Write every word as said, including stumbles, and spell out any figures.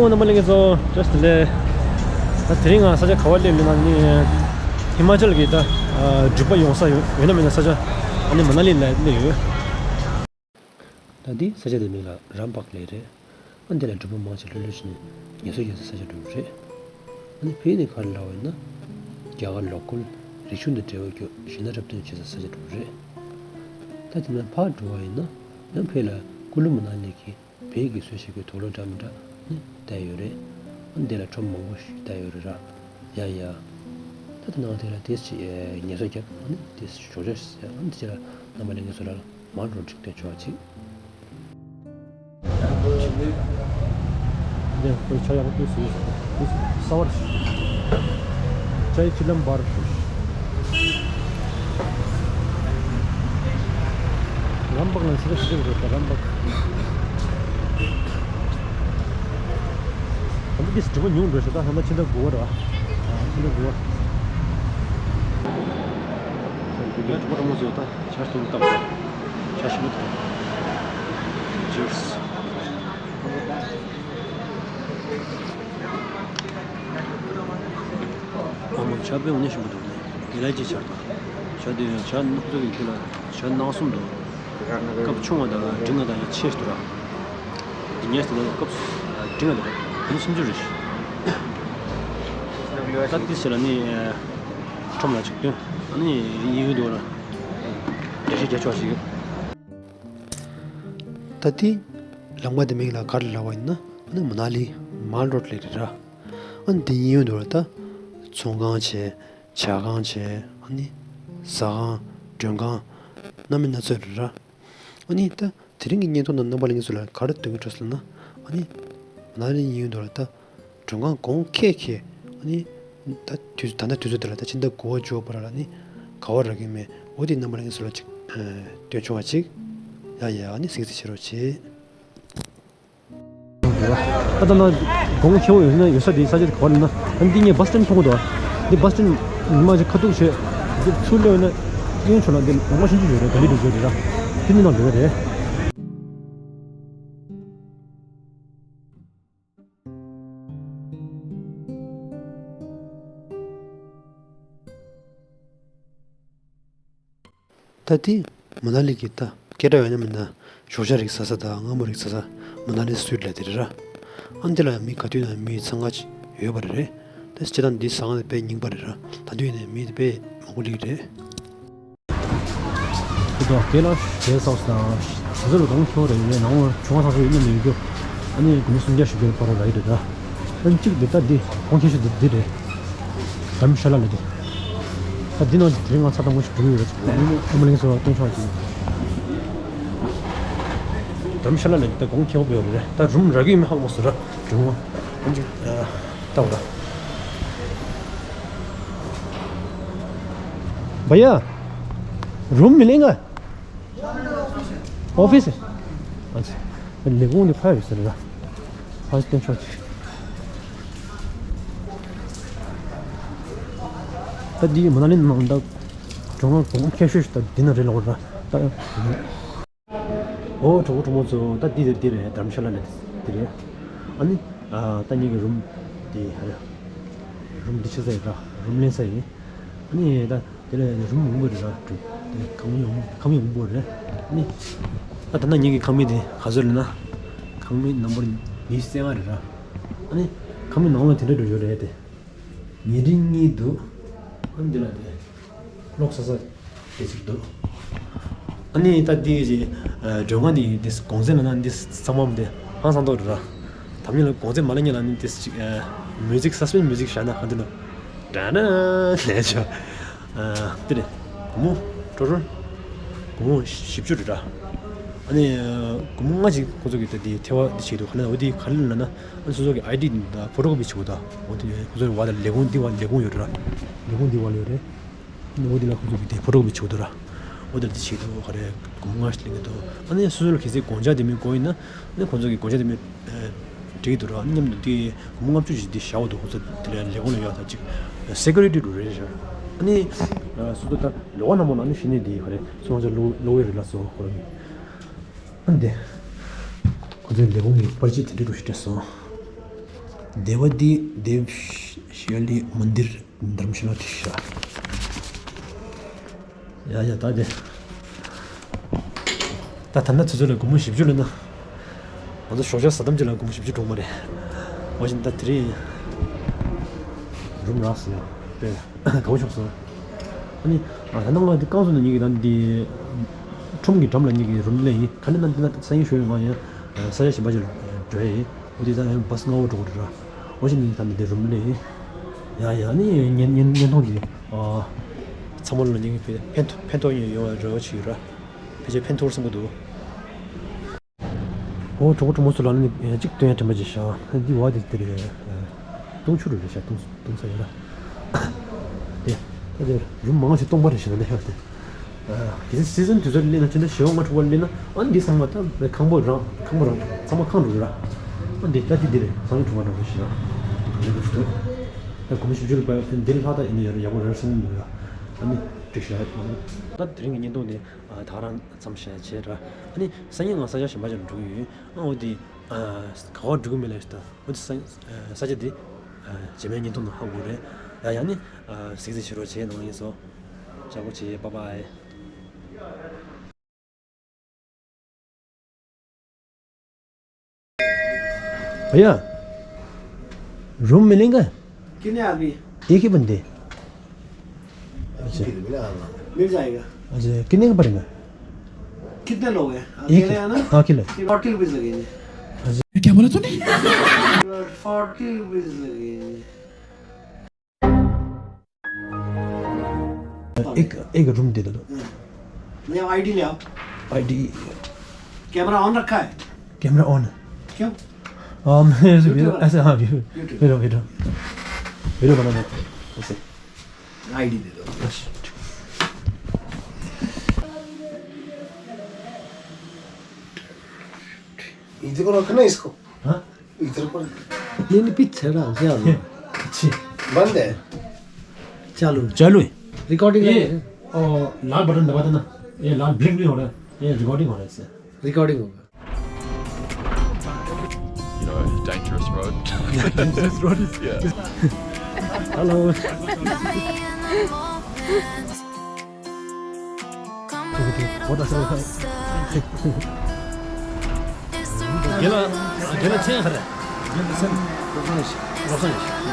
རྣམ་པ་ལྷན་རྒྱས་ཚོ་བཀྲ་ཤིས་བདེ་ལེགས། ད་དེ་རིང་ང་ས་ཆ་ག་བ་སླེབས་ཡིན་ན་ནི། ཧི་མ་ཅལ་གྱི་ད་འགྲུལ་པ་ཡོང་ས་ཡོད་ཡོད་ན་མེད་ན་ས་ཆ་ཨ་ནི་མ་ན་ལི་ལ་སླེབས་ཡོད། ད་འདི་ས་ཆ་དེ་མིང་ལ་རམ་པག་ལེ་རེད། ཨ་འདི་ལ་འགྲུལ་པ་མང་ཆེ་ལྷོད་ལྷོད་བྱས་ནས་ངལ་གསོ་རྒྱག་ས་ས་ཆ་འགྲོ་གི་རེད། ཨ་ནི་ཕ་གི་ནས་ག་རེ་ལབ་པ་ཡིན་ན། རྒྱ་གར་ལོ་ཀུན་རིག་གཞུང་དང་འབྲེལ་བ་རྒྱུ་གཞས་སྣ་འཁྲབ་སྟོན་བྱེད་ས་ས་ཆ་འགྲོ་གི་རེད། ད་དེ་ནས་ཕར་འགྲོ་བ་ཡིན་ན་ཡང་ཕ་གི་ལ་ཀུ་ལུ་མ་ན་ལི་གི་བོད་ཀྱི་སྲོལ་ཞིག་གི་དུག་སློག་འདྲ་མི་འདྲ་ནི་བསྡད་ཡོད་རེད། ཨ་འདི་ལ་ཁྲོམ་མང་པོ་ཞིག་བསྡད་ཡོད་རེད་ར། ཡ་ཡ། ད་དེ་ནང་དེ་ལ་དེ་ཞིག་ངལ་གསོ་རྒྱག་ཨ་ནི་དེ་ཞིག་ཞོགས་ཇ་ཟས་ཨ་ནི་དེ་ལ་རྣམ་པ་ལྷན་རྒྱས་ཚོ་ལ་མར་འགྲོ་འགྲིག་སྟོན་ཆོག་ཅིག་འདི་ཁོའི་ཆ་ཡག་པོ་ཏོག་ཙམ་ཡོད། ཏོག་ཙམ་སོ་བར། ཅའི་ཆི་ལམ་བར། རམ་པག་ལ་ཞེ་དྲག་ཞེ་དྲག་རེད་ད་རམ་པག་ད་ལྟ་འདི་སྒྲིག་པ་ཉུང་འགྲོ་ཞེ་ད་ད་ལྟ་ཕྱི་ཟླ་དགུ་པ་རེད་བ། ཕྱི་ཟླ་དགུ་པ། ཆ་ཞིམ་པོ་བཏབ། ཆ་ཞིམ་པོ་བཏབ། Cheers། ཨ་མ་ཇ་དཔེ་འོ་ན་ཞིམ་པོ་འདུག་ནས་ཡི་ལ་ཅི་ཆར་དང་། ཇ་དེ་ཡང་ཇ་ནག་ཚོ་གི་ཁྱོད་ལ་ཇ་ནག་གསུམ་འདུག་སྐབས་ཆུང་བ་དང་འབྲིང་བ་དང་ཡང་ཆེ་ཞིག་འདུག་ར། འདི་ཉལ་ཞིག་ན་སྐབས་འབྲིང་བ་འདུག་ར། འདི་སུམ་ཅུ་རེད། ད་ཏི་ཞེ་ལ་ནི་ཁྲོམ་ལ་ཅིག་སྟོན་ཨ་ནི་ཡིན་ཡོད་འདུག་ར། འགྲེལ་བཤད་རྒྱག་ཆོག་ཞིག་ད་ལྟའི་ལམ་ཁ་དེ་མིང་ལ་ག་རེ་ལབ་པ་ཡིན་ན་ཨ་ནི་མ་ན་ལི་མལ་རོ་ཌི་ལབ་རེད་ར། ཨ་ནི་དེ་ཡིན་ཡོད་འདུག་ལ་ད་ཚོང་ཁང་བྱས་ཇ་ཁང་བྱས་ཨ་ནི་ཟ་ཁང་མགྲོན་ཁང་སྣ་མིན་སྣ་ཚོགས་རེད་ར། ཨ་ནི་ད་དེ་རིང་གི་བརྙན་ཐུང་ནང་རྣམ་པ་ལྷན་རྒྱས་ཚོ་ལ་ག་རེ་སྟོན་གྱི་འགྲོ་ཟེར་ན་ཨ་ནི་མ་ན་ལི་ཡིན་ཡོད་འདུག་ལ་ད། མགྲོན་ཁང་གོང་ཁེ་ཁེ། ཨ་ནི། ད་དུས་ད་ལྟ་དུས་ཚོད་འདི་ལ་ད་ཕྱི་ཟླ་དགུ་པ་བཅུ་པ་བར་ལ་ནི་ག་བ་རག་གི་མེད་འོ་དེ་རྣམ་པ་ལྷན་རྒྱས་ཚོ་ལ་ཅིག་སྟོན་ཆོག་པ་ཅིག་ཡ་ཡ་ཨ་ནི་གཟིགས་གཟིགས་བྱེད་རོགས་བྱེད། ད་ལྟ་ན་གོང་ཁེ་བོ་ཡོད་ན་ཡོད་ས་དེ་ས་ཆ་དེ་ག་བ་ལ་ན་ཨ་ནི་འདི་ངས་བ་སི་སི་ཊེན་མཐོང་གི་འདུག་འདི་བ་སི་སི་ཊེན་ཉི་མ་ཅིག་ཁ་ཐུག་བྱས་འདི་ཚུར་སླེབས་ན་གཡོན་ཕྱོགས་ལ་འདི་ལོང་བ་ཆུང་ཆུང་ཡོད་རེད་ག་ལི་འགྲོ་རྒྱུ་རེད་ར་དེ་ནི་ནང་འགྲོ་གི་རེད། ད་དེ་མ་ན་ལི་གི་ད་སྐད་གྲགས་ཡོད་ན་མིན་ན་ཞོགས་ཇ་རིགས་ཟ་ས་དང་མངར་མོ་རིགས་ཟ་ས་མ་ན་ལི་སུའི་ཊི་ལབ་དེ་རེད་ར། ཨ་འདི་ལ་མི་ག་དུས་ན་མི་འཚང་ཁ་ཅིག་ཡོད་པ་རེད། ད་སྤྱིར་བཏང་འདི་ཟ་ཁང་དེ་དཔེ་རྙིང་པ་རེད་ར། ད་དུས་ཡིན་ནའི་མི་དེ་དཔེ་མང་པོ་སླེབས་ཀྱི་རེད། ཁོ་ཚོ་དེ་ལ་ཞེ་སོགས་དང་ཞེ་ཚོ་ལ་གོང་ཁྱོད་རེ་ཡོད་ནང་ལ་ཆུང་བ་ཚང་ཚོ་ཡིན་ན་མི་ཡོད་རྒྱུ། ཨ་ནི་དགུ་མི་སུམ་བརྒྱ་ཞིག་གི་བར་ལ་ཡོད་རེད་ད། ཨ་ནི་གཅིག་འདི་ལྟ་འདི་གོང་ཁྱད་ཤོས་འདི་འདི་རེད། དྷརམ་ཤ་ལ་ལ་འདི། ད་འདི་ནང་དེ་རིང་ང་ཚ་དང་པོ་ཞིག་འགྲོ་གི་ཡོད་རེད། ཨ་མ་གླིང་སོགས་སྟོན་ཆོག་གི། དྷརམ་ཤ་ལ་ལ་འདི་ད་གོང་ཁྱད་པོ་ཡོད་རེད། ད་རུམ་རག་གི་མི་ཧ་གོ་སོང་ར། རུམ་ཨ་ནི་ད་འོ་ད། བ་ཡ། རུམ་མི་ལེན་ག་ཨོ་ཕི་སི། ཨ་ཙི། ལས་ཁུངས་ནི་ཕ་ཡོད་ཟེར་ལ། ཕ་སྟོན་ཆོག་ཅིག་ད་འདི་མ་ན་ལི་ནང་ད། གྲོང་ཁྱེར་ཤོས་ཤིག་ད་འདི་ན་རེད་ལ་འོ་ར། ད། ཨོ་གྲོགས་པོ་གྲོགས་མོ་ཚོ་ད་འདི་རེད་འདི་རེད་དྷརམ་ཤ་ལ་ལ་འདི་རེད། ཨ་ནི། ད་ངེད་ཀྱི་རུམ་འདི་ཧ་ར། རུམ་འདི་ཆ་ས་ཡིན་ར་རུམ་ལེན་ས་ཡིན། ཨ་ནི་ད། དེ་ལས་རུམ་མང་པོ་རེད་ར། དེ་ཁང་མིག་ཡོང་ཁང་མིག་མང་པོ་རེད། ནི། ད་ད་ན་ཉིན་གྱི་ཁང་མིག་དེ་ག་ཚོད་རེད་ན། ཁང་མིག་ནམ་བར་ཉི་ཤུ་རྩ་ལྔ་རེད་ར། ཨ་ནི། ཁང་མིག་ནང་ལ་དེ་འདྲ་འགྲོ་རྒྱུ་རེད་དེ། ཉལ་ཁྲི་གཉིས་འདུག་ཨ་ནི་འདི་ལ་དེ། ལོག་ས་ས་དེ་ཅིག་འདུག་ཨ་ནི་ད་དེ་ཅི། མགྲོན་ཁང་དེ་དེ་གོང་ཚད་ལ་ན་འདི་ཚང་མ་དེ་ཧང་སང་ཏོག་རེད་ར། དམ་ཉིན་ལ་གོང་ཚད་མ་ལ་ཉིན་ལ་ནི་དེ་ཅིག་མིའུ་ཛིག་སཱ་སི་པེན་སི་མིའུ་ཛིག་བཞག་ན་ཧང་དེ་ནོ། ད་ན་ལས་ཆོག་དེ་རེད། སྒོར་མོ་ཊོ་ཊལ་སྒོར་མོ་བཞི་བཅུ་རེད་ར། ཨ་ནི་སྒོར་མོ་ལྔ་ཅིག་ཁོ་ཚོ་གི་ད་དེ་ཐེ་བ་འདི་བྱེད་འདུག་ག་ལ་འོ་དེ་ག་ལ་ལ་ན་ཨ་ནི་སོ་སོ་གི་ཨའི་ཌི་ད་ཕོ་ཊོ་ཀོ་པི་བྱེད་དགོས་ད། འོ་དེ་ཁོ་ཚོ་བ་ད་ལས་ཁུངས་འདི་བ་ལས་ཁུངས་ཡོད་རེད་ར། ལས་ཁུངས་འདི་བ་ལ་ཡོད་རེད། ཨ་ནི་འོ་དེ་ལ་ཁོ་ཚོ་གི་དེ་ཕོ་ཊོ་ཀོ་པི་བྱེད་དགོས་ར། འོ་དེ་ལ་དེ་བྱེད་འདུག་ག་རེ་སྒོར་མོ་ལྔ་ཞིག་ལེན་གི་འདུག་ཨ་ནི་སོ་སོ་ལ་གལ་སྲིད་སྒོ་ལྕགས་དེ་མིན་དགོས་ཡིན་ན་ཨ་ནི་ཁོ་ཚོ་གི་སྒོ་ལྕགས་དེ་མིན། འགྲིག་འདུག་ར། མཉམ་དུ་དེ་སྒོར་མོ་ལྔ་བཅུ་ཞིག་དེ་བཞག་འདུག་ཁོ་ཚོ་དེ་ལས་ལས་ཁུངས་ལ་ཡོད་ད་ཅིག་སེ་ཀུ་རི་ཊི་འདྲ་རེད་ཤག་ཨ་ནི་སོ་སོ་ད་ལོ་བ་རྣམས་ལ་ནི་ཤི་ནས་དེ་ག་རེ་སོང་ཚོ་ལོ་ལོ་བའི་རིགས་ལ་སོ་ཁོ་རང་གི་ཨ་ནི་དེ་ཁོ་ཚོའི་ལས་ཁུངས་ཀྱི་པར་ཆས་དེ་འདྲ་འདྲ་ཞིག་སྤྲད་སོང་། देवादी देव शिवाली मंदिर धर्मशाला टिशा। ཡ་ཡ་ད་དེ། ད་ད་ནི་ཚོད་ཚོད་ལ་སྒོར་མོ་བཞི་བཅུ་ལོན་ན། ང་ཚོ་ཞོགས་ཇ་ཟ་ཐམས་ཅད་ལ་སྒོར་མོ་བཞི་བཅུ་འགྲོ་མ་རེད། འོ་བཞིན་ད་དེ་རིང་རུམ་རག་སོང་ཡ། དཔེ་དགའ་པོ་བྱུང་སོང་། ཨ་ནི་ད་ནང་ང་འདི་རྐང་བཙུགས་ནས་ཉིད་ཀྱི་ད་འདི་ཁྲོམ་གྱི་འགྲམ་ལ་ཉིད་ཀྱི་རུམ་ལེན་ཡིན། ག་ནས་ན་འདི་ན་ས་ཡིན་ཞོལ་ཡོད་ང་ཡིན། ས་ཡ་གཞན་པ་ཅིག་འགྲོ་ཡ་ཡིན། འོ་དེ་ད་ཡང་བཱས་སྔ་བོ་འགྲོ་གི་རེད་ར། འོ་བཞིན་ནི་ད་ནི་འདི་རུམ་ལེན་ཡིན། ཡ་ཡ་ནི་བརྙན་བརྙན་བརྙན་ཐུང་འདི་ཚང་མ་ལ་ཉིད་ཀྱི་ཕན་ཕན་ཐོགས་ཡོང་ཡོང་བའི་རེ་བ་ཅིག་ཡོད་ར། ཕལ་ཆེར་ཕན་ཐོགས་བསམ་གྱི་འདུག་ཨོ་གྲོགས་པོ་གྲོགས་མོ་ཚོ་ལ་ནི་གཅིག་སྟོན་ཡ་དྲན་པ་ཅིག་བཞག་འདི་བ་འདི་འདི་རེད། སྟོང་ཆུ་རུ་རེད་ཤག་སྟོང་སྟོང་ས་ཡོད་ལ། དེ་ད་དེ་རུམ་མང་ཆེ་སྟོང་པ་རེད་ཤག་ལས་ཡོད་དེ། གལ་སྲིད་སི་ཛན་དུས་ཚོད་སླེབས་ན་ཕྱི་ཟླ་བཞི་པ་ལྔ་དྲུག་པ་སླེབས་ན་ཨ་འདི་ཚང་མ་ད་ཁང་པ་རང་ཁང་པ་རང་ཚང་མ་ཁང་རུ་ར། ཨ་འདི་ད་འདི་འདི་རེད་ཚང་མ་གྲོང་པ་འགྲོ་གི་ཤག་ད་གོམས་གཤིས་བཅུ་རུ་པ་འདི་ལྷག་ད་ཡིན་ན་ཡོད་ར་ཡག་པོ་རེད་བསམ་གྱི་འདུག་ཡ། ཨ་ནི་འགྲིག་ཤག་ད་དེ་རིང་གི་བརྙན་ཐུང་འདི། ད་ག་རང་མཚམས་བཞག་བྱས་ར། ཨ་ནི་སང་ཉིན་ང་ས་ཆ་གཞན་པ་ཅིག་ལ་འགྲོ་གི་ཡོད། ཨ་འོ་དེ་ག་པར་འགྲོ་གི་མིན་ལབ་ཤི་ད། འོ་དེ་ས་ས་ཆ་དེ་རྗེས་མའི་བརྙན་ཐུང་ནང་ཧ་གོ་རེད། ཡ་ཡ་ནི་གཟིགས་གཟིགས་བྱེད་རོགས་བྱས་གནང་ཡིན་སོ། ཅག་པོ་བྱེད་བྷའི་བྷའི། भैया, रूम मिलेगा? कितने आदमी? एक ही बंदे। अच्छा। मिल जाएगा। अच्छा, कितने का पड़ेगा? कितने लोग हैं? अकेले हैं ना? हाँ, अकेले। फोर्टी रुपीज लगेंगे। अच्छा। क्या बोला तूने? फोर्टी रुपीज लगेंगे। एक एक रूम दे दो। नहीं, आईडी ले आओ। आईडी। कैमरा ऑन रखा है? कैमरा ऑन है। क्यों? हाँ, मैं ऐसे वीडियो, YouTuber। ऐसे, हाँ, video, YouTube। Video, video, video बनाना है, ऐसे। आईडी दे दो। बस। इधर को रखना है इसको। हाँ? इधर पर। नहीं, नहीं, पीछे रहा, क्या हुआ? पीछे। बंद है। चालू। चालू है। रिकॉर्डिंग ये, है। ओ, लाल बटन दबा देना। ये लाल ब्लिंक नहीं हो रहा है। ये रिकॉर्डिंग हो रहा है इससे। रिकॉर्डिंग होगा। You know, dangerous road. Dangerous road is, yeah. Hello. What is it? རྒན་ལགས། རྒན་ལགས་མཚན་ག་རེ། རྒན་ལགས་མཚན། རོབ་སངས་ཡེ་ཤེས། རོབ་སངས་ཡེ་ཤེས།